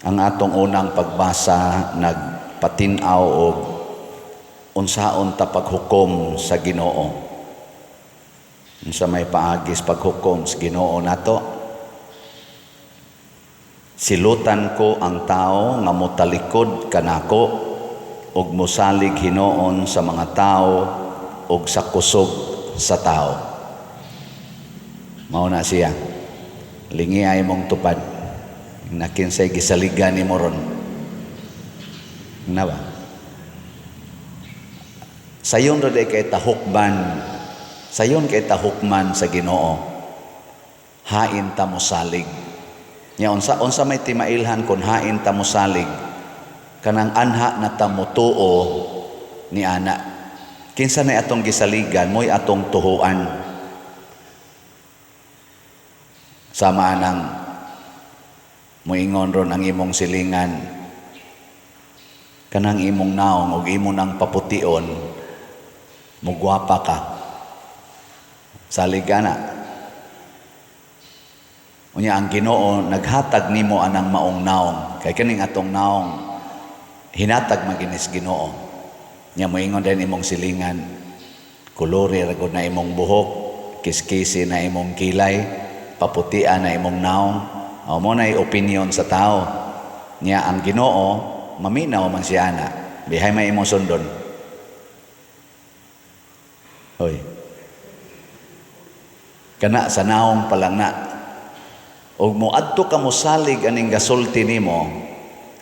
Ang atong unang pagbasa nagpatin-aw og unsaon ta paghukom sa Ginoo. Unsa may paagis paghukom sa Ginoo nato? Silutan ko ang tao nga motalikod kanako ug mosalig hinuon sa mga tao ug sa kusog sa tao. Mao na siya. Lingi ay mong tupad. Nakinsay gisaligan nimo ron. Na ba? Sayon ra day kay tahukman. Sayon kay tahukman sa Ginoo. Hain ta mosalig. Nya unsa unsa may timailhan kon hain ta mosalig? Kanang anha na ta motuo ni ana. Kinsa na atong gisaligan, mo'y atong tuhuan. Sama nang moingon ron ang imong silingan, kanang imong naong og imo nang papution, mugwapa ka. Salig ana. Unya ang Ginoo naghatag nimo anang maong naong, kay kaning atong naong hinatag maginis Ginoo. Nya moingon din imong silingan, kulori ra gud na imong buhok, kiskisi na imong kilay, paputian na imong naong. O mo na opinion sa tao. Nya ang Ginoo maminaw man siya ana. Bihay may imong sundon. Hoy. Kana sa naong pa lang na. Og moadto ka mosalig aning gasulti nimo,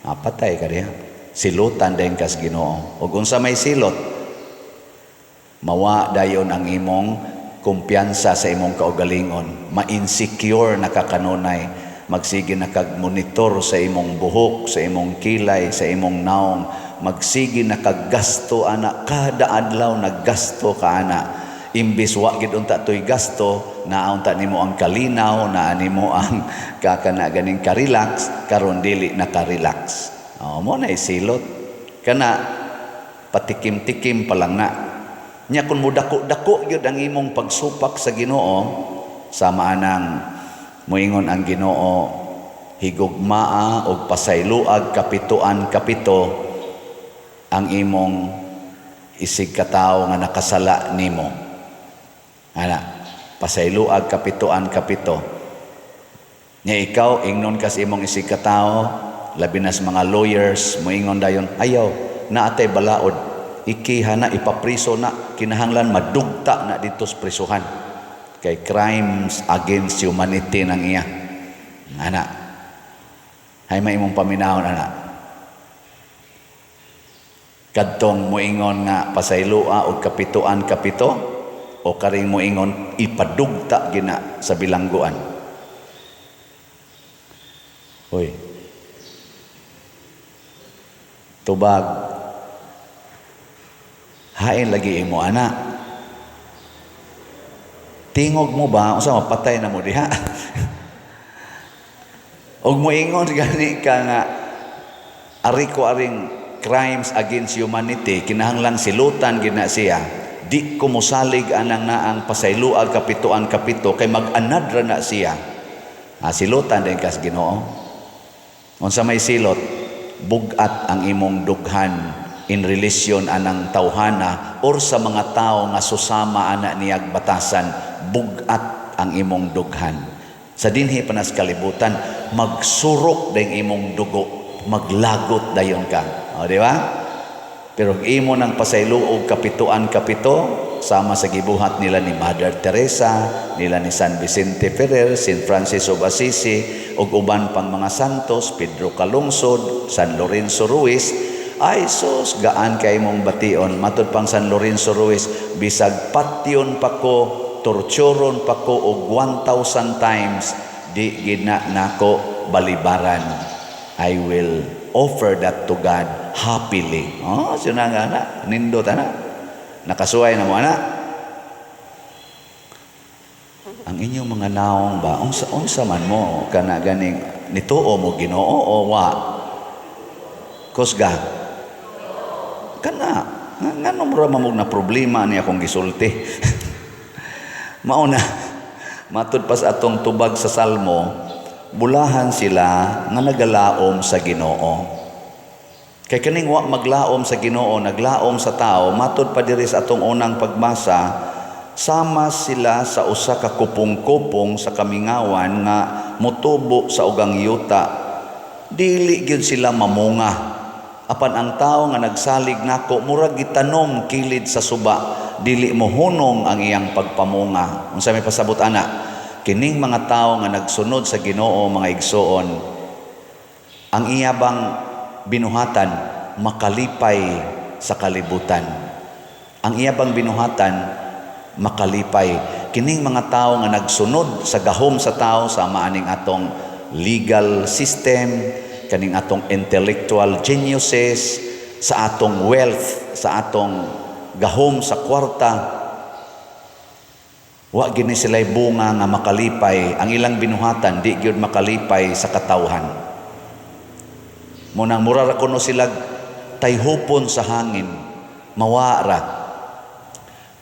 patay ka diha. Silutan dayon kas Ginoo. Og unsa may silot? Mawa dayon ang imong kumpiyansa sa imong kaugalingon. Ma-insecure na ka kanunay. Magsige na kag monitor sa imong buhok, sa imong kilay, sa imong naong. Magsige na kag gasto ana, kada adlaw naggasto ka ana. Imbis wa gid unta toy gasto, naa unta nimo ang kalinaw, naa nimo ang kakana ganing ka-relax, karon dili na ka-relax. Oh, mo na isilot. Kana patikim-tikim pa lang na. Nya kun mudako-dako gyud ang imong pagsupak sa Ginoo, sama anang moingon ang Ginoo, higugmaa og pasayloag kapituan kapito ang imong isig katawo nga nakasala nimo. Ana, pasayloag kapituan kapito. Nya ikaw ingnon kas imong isig katawo, labi na sa mga lawyers, moingon dayon, ayaw, naatay balaod, ikiha na, ipapriso na, kinahanglan madugta na dito sa prisuhan. Kay crimes against humanity nang iya. Ana, hay may imong paminahon ana. Kadtong moingon nga pasayloa og kapituan kapito, o karing moingon ipadugta gina sa bilangguan. Hoy. Tubag. Hain lagi imo ana. Tingog mo ba unsa mapatay na mo diha? Og moingon gani ka nga ari ko aring crimes against humanity, kinahanglan silutan gina siya. Di ko mosalig anang naang pasayloag kapituan kapito kay mag-anad ra na siya. Ah, silutan din kas Ginoo. Unsa may silot? Bugat ang imong dughan in relation anang tawhana or sa mga tao nga susama ana niyag batasan, bugat ang imong dughan. Sa dinhi pa nas kalibutan, magsurok dayong imong dugo, maglagot dayon ka. O, di ba? Pero imo nang pasaylo og kapituan kapito, sama sa gibuhat nila ni Mother Teresa, nila ni San Vicente Ferrer, Saint Francis of Assisi, ug uban pang mga santos, Pedro Calungsod, San Lorenzo Ruiz. Ay sus, gaan kay mong bation. Matud pang San Lorenzo Ruiz, bisag patyon pa ko, torturon pa ko og 1,000 times, di gina nako balibaran. I will offer that to God happily. Oh, siya na nga na. Nindot ana. Nakasuway na mo ana. Ang inyong mga naong ba, unsa, unsa man mo kana ganing nituo mo Ginoo o wa? Kusga. Kana ngano mo ra mamog na problema ni akong gisulti. Mao na matud pa sa atong tubag sa Salmo, Bulahan sila nga nagalaom sa Ginoo. Kay kaning wa maglaom sa Ginoo, naglaom sa tao, matud pa diri sa atong unang pagbasa, sama sila sa usa ka kupong-kupong sa kamingawan nga motubo sa ugang yuta. Dili gyud sila mamunga. Apan ang tao nga nagsalig nako, murag gitanom kilid sa suba, dili mohunong ang iyang pagpamunga. Unsa may pasabot ana? Kining mga tao nga nagsunod sa Ginoo, mga igsoon, ang iya bang binuhatan, makalipay sa kalibutan. Ang iya bang binuhatan, makalipay. Kining mga tao nga nagsunod sa gahom sa tao, sama aning atong legal system, kaning atong intellectual geniuses, sa atong wealth, sa atong gahom sa kwarta, wa gini sila'y bunga nga makalipay. Ang ilang binuhatan, di gyud makalipay sa katawhan. Munang mura ra kuno sila tayhupon sa hangin, mawa ra.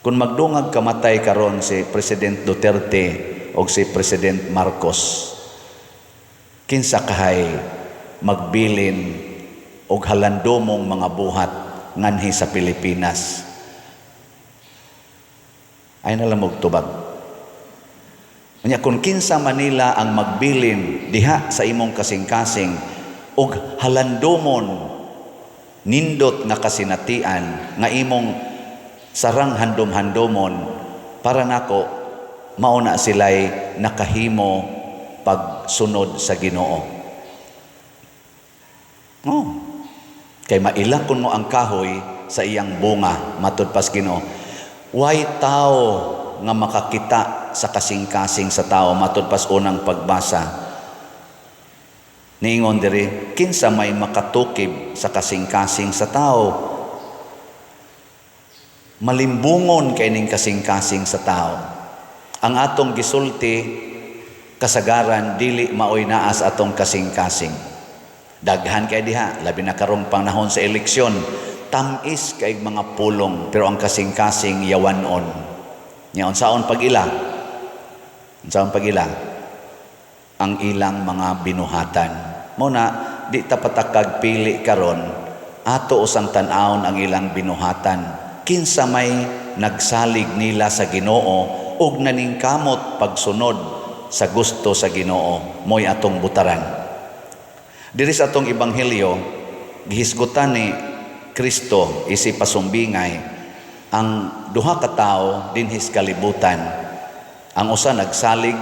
Kung magdungag kamatay karon si President Duterte o si President Marcos, kinsa kahay magbilin og halandomong mga buhat nganhi sa Pilipinas? Ay na lang tubag. Unya, kung kinsa Manila ang magbilin diha sa imong kasing-kasing og halandomon, nindot nga kasinatian nga imong sarang handom-handomon, para nako mao na sila'y nakahimo pagsunod sa Ginoo. Oh. Kay maila kun mo ang kahoy sa iyang bunga, matud pas Ginoo. Way tao nga makakita sa kasing-kasing sa tao, matud pas unang pagbasa. Niingon diri, kinsa may makatukib sa kasing-kasing sa tao? Malimbungon kay ning kasing-kasing sa tao. Ang atong gisulti kasagaran, dili maoy naa sa atong kasing-kasing. Daghan kay diha, labi na karong panahon sa eleksyon, tamis kay mga pulong, pero ang kasing-kasing yawanon. Nya unsaon pag-ila? Unsaon pag-ila? Ang ilang mga binuhatan. Mo na di ta patakag pili karon, ato usang tan-awon ang ilang binuhatan. Kinsa may nagsalig nila sa Ginoo ug naningkamot pagsunod sa gusto sa Ginoo, mo'y atong butaran. Diri sa atong ebanghelyo, gihisgutan ni Kristo isi pasumbingay ang duha ka tawo dinhis kalibutan. Ang usa nagsalig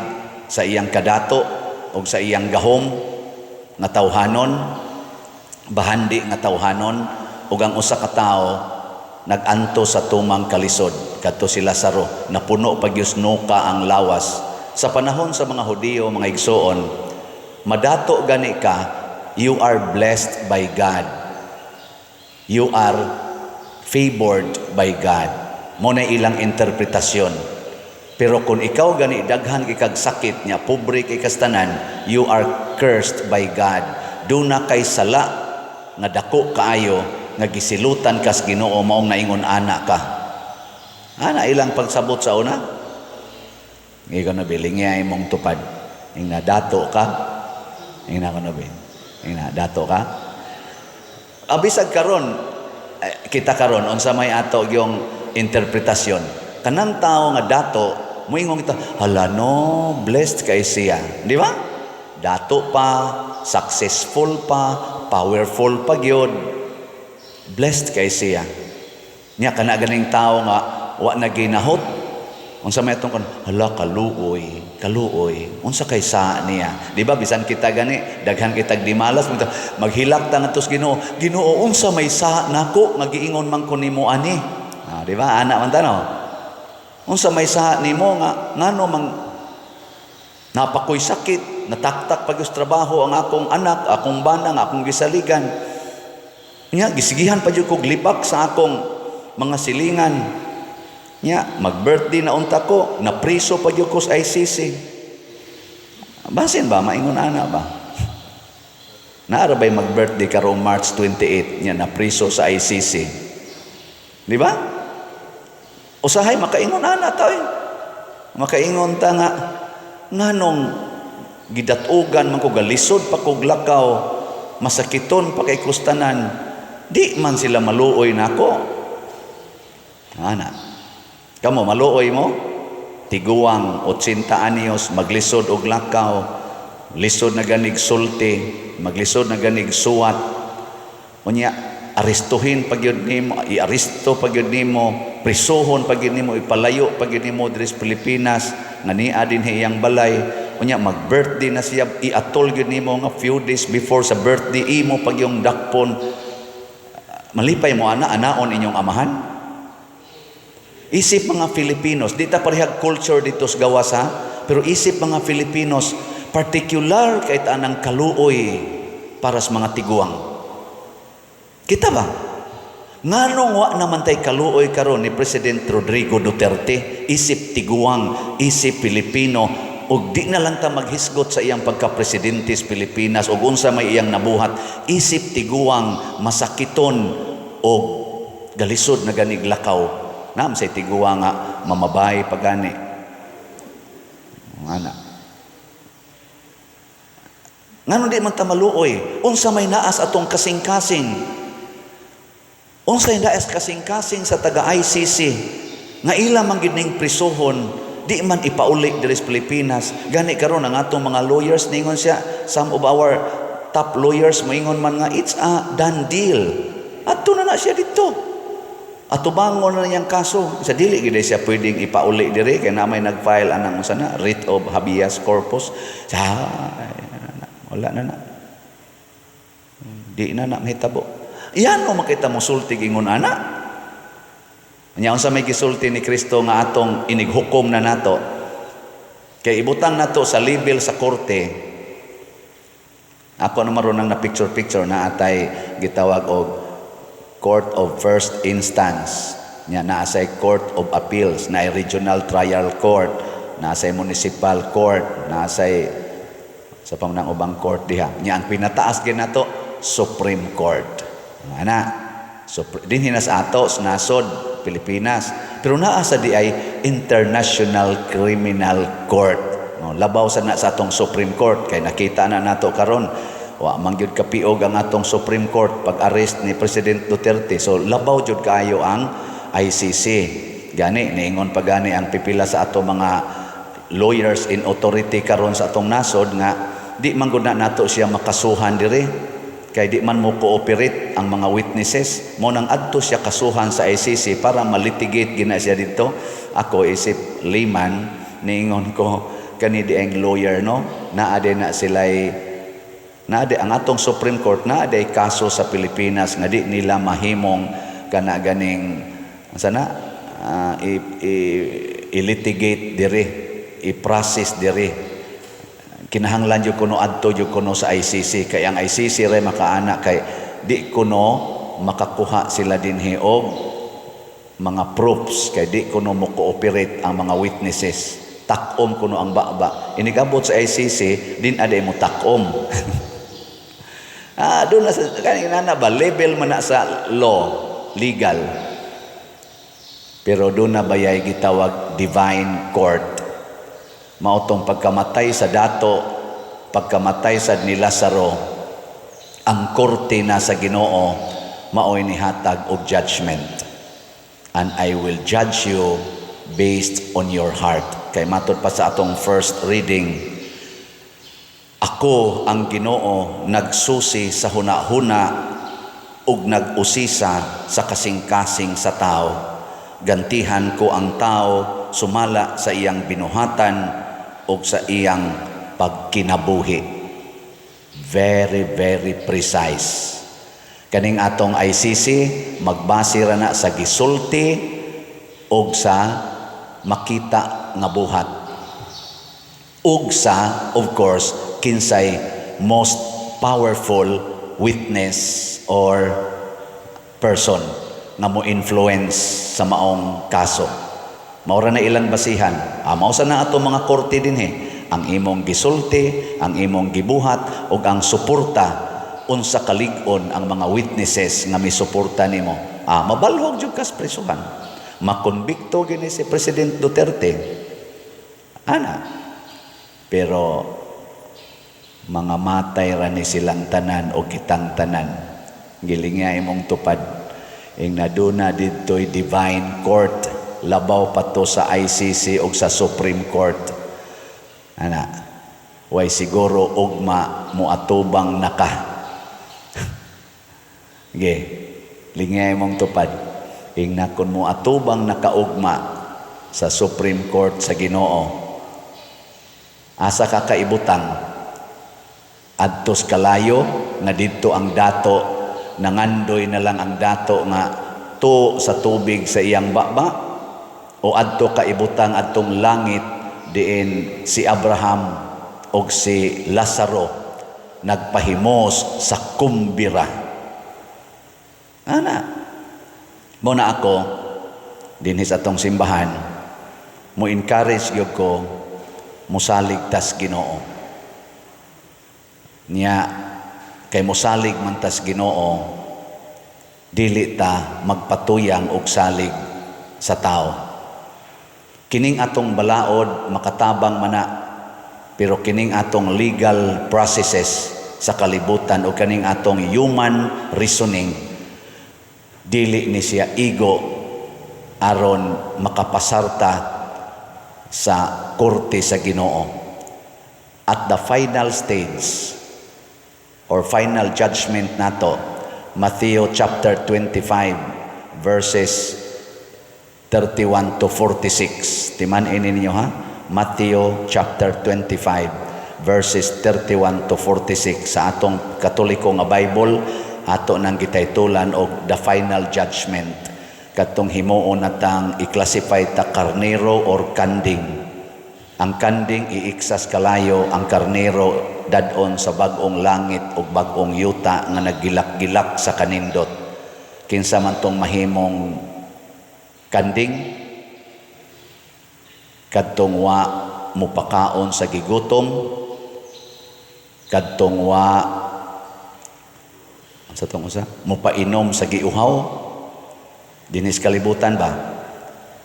sa iyang kadato ug sa iyang gahom nga tawhanon, bahandi nga tawhanon, ug ang usa ka tawo nag-anto sa tumang kalisod, kadto si Lazaro, napuno pa gyud nuka ang lawas. Sa panahon sa mga Hudiyo, mga igsoon, madato gani ka, you are blessed by God. You are favored by God. Mo na ilang interpretasyon. Pero kung ikaw gani daghan kay kag sakit nya pobre kay kastanan, you are cursed by God. Duna kay sala nga dako kaayo nga gisilutan kas Ginoo, maong naingon ana ka. Ana ilang pagsabot sa una. Ikaw na biling imong tupad. Ingna dato ka. Ingna ko na bi. Ingna dato ka. Abisag karon eh, kita karon, unsa may ato yung interpretasyon? Kanang tao nga dato, moingon kita, "Hala no, blessed kay siya." Di ba? Dato pa, successful pa, powerful pa gyud. Blessed kay siya. Nya kana ganing tao nga wa na ginahot, unsa may atong kon? "Hala, kaluoy, kaluoy. Unsa kay sa niya?" Di ba bisan kita gani, daghan kitag dimalas, maghilak ta ngadto sa Ginoo. "Ginoo, unsa may sa nako nga giingon man ko nimo ani?" Ah, di ba? Ana man ta, no? Unsa may sa nimo nga ngano mang napakoy sakit, nataktak pag trabaho ang akong anak, akong bana, akong gisaligan. Nya gisigihan pa jud kog libak sa akong mga silingan. Nya mag-birthday na unta ko, napriso pa jud ko sa ICC. Basin ba maingon ana ba? Naara ba'y mag-birthday karong March 28 nya napriso sa ICC? Di ba? Usahay makaingon ana ta eh. Makaingon ta nga nganong Gidatugan man ko, galisod pa kog lakaw, masakiton pa kay kustanan, di man sila maluoy nako. Ana. Kamo, maluoy mo? Tiguang 80 anyos, maglisod og lakaw, lisod na ganig sulti, maglisod na ganig suwat. Unya arestuhin pa gyud nimo, iaresto pa gyud nimo, prisuhon pa gyud nimo, ipalayo pa gyud nimo diri sa Pilipinas nga nia dinhi iyang balay. Unya mag-birthday na siya, iatol gyud nimo nga few days before sa birthday imo pag yung dakpon. Malipay mo ana, anaon inyong amahan? Isip mga Filipinos, di ta parehag culture dito sa gawas ha, pero isip mga Filipinos, particular kay ta ng kaluoy para sa mga tiguang. Kita ba? Nganong wa naman tay kaluoy karon ni President Rodrigo Duterte, isip tiguang, isip Pilipino, ug di na lang ta maghisgot sa iyang pagka-presidente sa Pilipinas ug unsa may iyang nabuhat, isip tiguang, masakiton og galisod na ganig lakaw. Naam say tiguang nga mamabay pagani. Ana. Ngano di man ta maluoy? Unsa may naas atong kasing-kasing? Unsa may naas kasing-kasing sa taga ICC nga ila man gid ning prisuhon, di man ipauli diri sa Pilipinas? Gani karon ang atong mga lawyers ningon siya, some of our top lawyers moingon man nga it's a done deal. Adto na na siya dito. Atubangon na niyang kaso. Sa dili gid siya pwedeng ipauli diri kay na may nag-file anang unsa na writ of habeas corpus. Sa wala na na. Di na na mahitabo. Yan mo makita mo sulti ingon ana. Nya unsa may gisulti ni Kristo nga atong inighukom na nato? Kay ibutang nato sa label sa korte. Ako na maron na picture picture na atay gitawag og Court of First Instance. Nya naa say Court of Appeals, na Regional Trial Court, naa say Municipal Court, naa say sa pangunang ubang court diha. Nya ang pinataas gyud nato, Supreme Court. Ana. So dinhi na sa ato sa nasod Pilipinas. Pero naa sa di ay International Criminal Court. No, labaw sa na sa atong Supreme Court kay nakita na nato karon wa man gyud kapiog ang atong Supreme Court pag-arrest ni President Duterte. So labaw jud kaayo ang ICC. Gani niingon pa gani ang pipila sa ato mga lawyers in authority karon sa atong nasod nga di man gud na nato siya makasuhan diri kay di man mo cooperate ang mga witnesses mo, nang adto siya kasuhan sa ICC para malitigate gina siya dito. Ako isip layman, niingon ko kani di ang lawyer, no, naa din na sila'y naa di ang atong Supreme Court, naa di kaso sa Pilipinas nga di nila mahimong kana ganing sana i-litigate diri, i-process diri. Kinahanglan jud kuno adto jud kuno sa ICC kay ang ICC ray makaana kay di kuno makakuha sila dinhi og mga proofs kay di kuno mo cooperate ang mga witnesses. Takom kuno ang baba. Inigabot sa ICC din aday mo takom. Doon na sa kanina na ba, level man na sa law, legal. Pero doon na bayay gitawag divine court. Mao tong pagkamatay sa dato, pagkamatay sa ni Lazaro, ang korte na sa Ginoo maoy nihatag og judgment. "And I will judge you based on your heart." Kay matod pa sa atong first reading, "Ako ang Ginoo, nagsusi sa huna-huna ug nag-usisa sa kasing-kasing sa tao. Gantihan ko ang tao sumala sa iyang binuhatan ug sa iyang pagkinabuhi." Very, very precise. Kaning atong ICC, magbase ra na sa gisulti ug sa makita nga buhat. Ug sa, of course, kinsay most powerful witness or person nga mo influence sa maong kaso. Maura na ilang basihan. Mao sa na ato mga korte dinhi. Ang imong gisulti, ang imong gibuhat ug ang suporta, unsa kalig-on ang mga witnesses nga misuporta nimo. Mabalhog jud kas presuhan. Makonbikto gini si President Duterte. Ana. Pero Mga matay ra ni silang tanan o kitang tanan. Gilinga imong tupad. Ing naduna didto'y divine court, labaw pa to sa ICC o sa Supreme Court. Ana, way siguro ugma moatubang naka. Ge, lingay mong tupad. Ing na kun moatubang nakaugma sa Supreme Court sa Ginoo, asa ka kaibutang? Adtos kalayo nga didto ang dato, nangandoy na lang ang dato nga to sa tubig sa iyang baba, o adto ka ibutang adtong langit diin si Abraham og si Lazaro nagpahimos sa kumbira? Ana, mo na ako dinhi sa atong simbahan mo encourage gyud ko, musalig tas Ginoo. Niya kay mosalig man tas Ginoo, dili ta magpatuyang og salig sa tao. Kining atong balaod makatabang mana, pero kining atong legal processes sa kalibutan o kaning atong human reasoning, dili ni siya igo aron makapasarta sa korte sa Ginoo. At the final stage or final judgment nato, Matthew chapter 25 verses 31 to 46. Timan ini ninyo ha. Matthew chapter 25 verses 31 to 46. Sa atong Katoliko nga Bible, ato nang gitaytulan og the final judgment, kadtong himuon natang i-classify ta karnero or kanding. Ang kanding iiksas kalayo, ang karnero dad-on sa bag-ong langit ug bag-ong yuta nga naggilak-gilak sa kanindot. Kinsa man tong mahimong kanding? Kadtong wa mupakaon sa gigutom, kadtong wa sa tong usa mupainom sa giuhaw dinis kalibutan ba,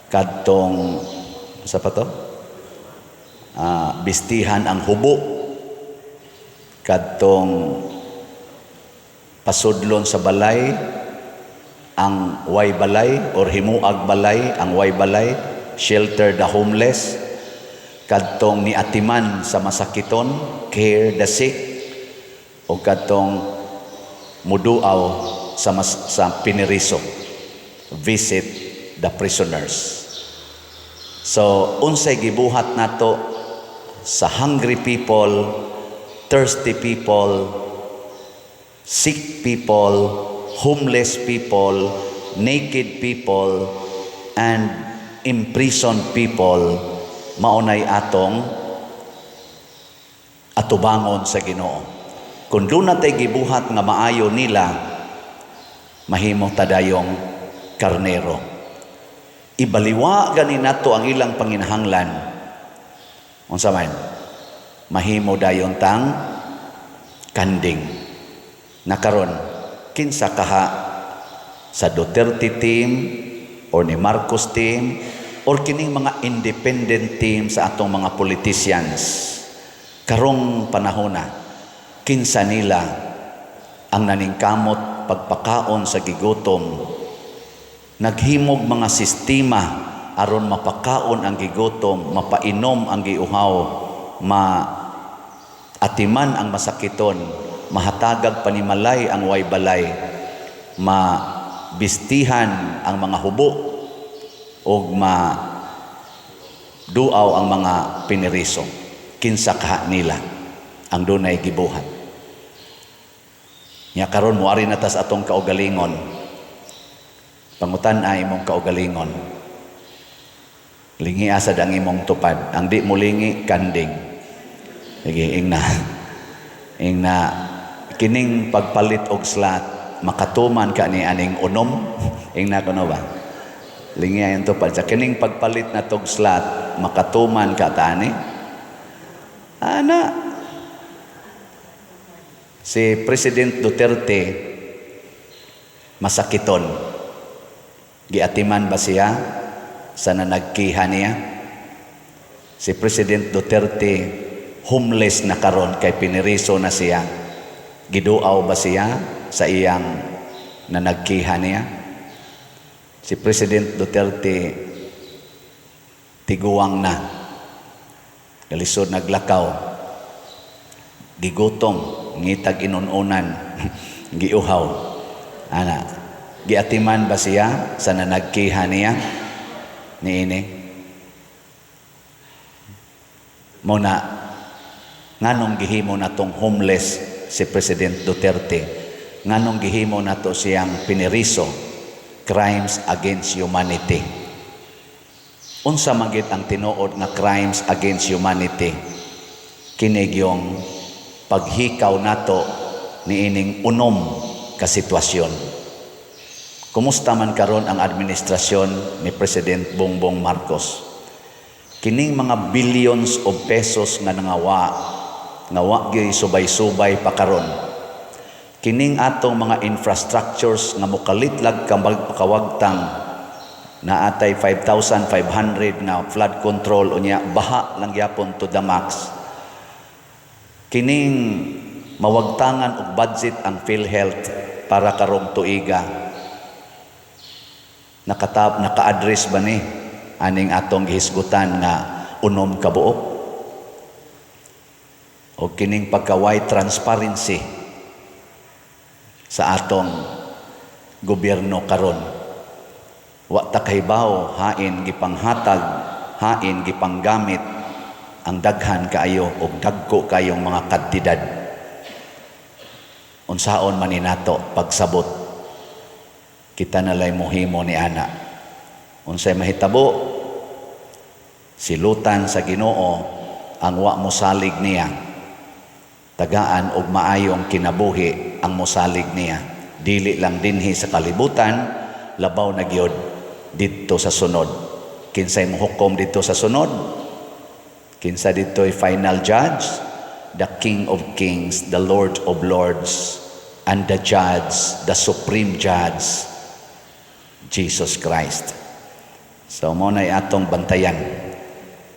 kadtong sa pa to, bistihan ang hubo, kadtong pasudlon sa balay ang way balay or himuag balay ang way balay, shelter the homeless, kadtong niatiman sa masakiton, care the sick, o kadtong muduaw sa piniriso, visit the prisoners. So unsay gibuhat nato sa hungry people, thirsty people, sick people, homeless people, naked people and imprisoned people, maunay atong atubangon sa Ginoo. Kung duna tay gibuhat nga maayo nila, mahimo tadayong karnero. Ibaliwa gani nato ang ilang panginahanglan. Unsa man? Mahimo dayon tang kanding. Nakaron, kinsa kaha sa Duterte team or ni Marcos team or kining mga independent team sa atong mga politicians karong panahona, kinsa nila ang naningkamot pagpakaon sa gigutom, naghimog mga sistema aron mapakaon ang gigutom, mapainom ang giuhaw, ma atiman ang masakiton, mahatagag panimalay ang way balay, mabistihan ang mga hubo ug ma duaw ang mga piniriso? Kinsa kaha nila ang dunay gibuhat? Nya karon moari na tas atong kaugalingon. Pangutan ay imong kaugalingon. Lingi asad ang imong tupad. Ang di mo lingi, kanding. Sige, ingna. Ingna, kining pagpalit og slot, makatuman ka ni aning unom. Ingna kuno ba? Lingi ang tupad. Sa kining pagpalit na tog slot, makatuman ka tani? Ana, si President Duterte masakiton. Giatiman ba siya sa nanagkiha niya? Si President Duterte Homeless na karon kay piniriso na siya. Giduaw ba siya sa iyang nanagkiha niya? Si President Duterte, tiguang na. Kalisod naglakaw. Gigutom, ngitag inununan, giuhaw. Ana, giatiman ba siya sa nanagkiha niya? Niini? Muna, nganong gihimo natong homeless si President Duterte? Nganong gihimo nato siyang piniriso? Crimes against humanity. Unsa man gid ang tinuod nga crimes against humanity? Kini gyung paghikaw nato niining 6 ka sitwasyon. Kumusta man karon ang administrasyon ni President Bongbong Marcos? Kining mga billions of pesos nga nangawa, nga wa gyud subay-subay pa karon. Kining atong mga infrastructures nga mokalit lag kawagtang, naatay 5,500 nga flood control, unya baha lang gyapon to the max. Kining mawagtangan og budget ang PhilHealth para karong tuiga. Nakatap, naka-address ba ni aning atong gihisgutan nga 6 ka buok? O kining pagka-way transparency sa atong gobyerno karon. Wa ta kahibaw hain gipanghatag, hain gipanggamit ang daghan kaayo og dagko kayong mga kantidad. Unsaon man ni nato pagsabot, kita nalay mohimo ni ana. Unsay mahitabo, silutan sa Ginoo ang wa mosalig niya. Tagaan og maayong kinabuhi ang mosalig niya. Dili lang dinhi sa kalibutan, labaw na gyud didto sa sunod. Kinsay mohukom didto sa sunod? Kinsa didto'y final judge? The King of Kings, the Lord of Lords, and the Judge, the Supreme Judge, Jesus Christ. So mao na atong bantayan.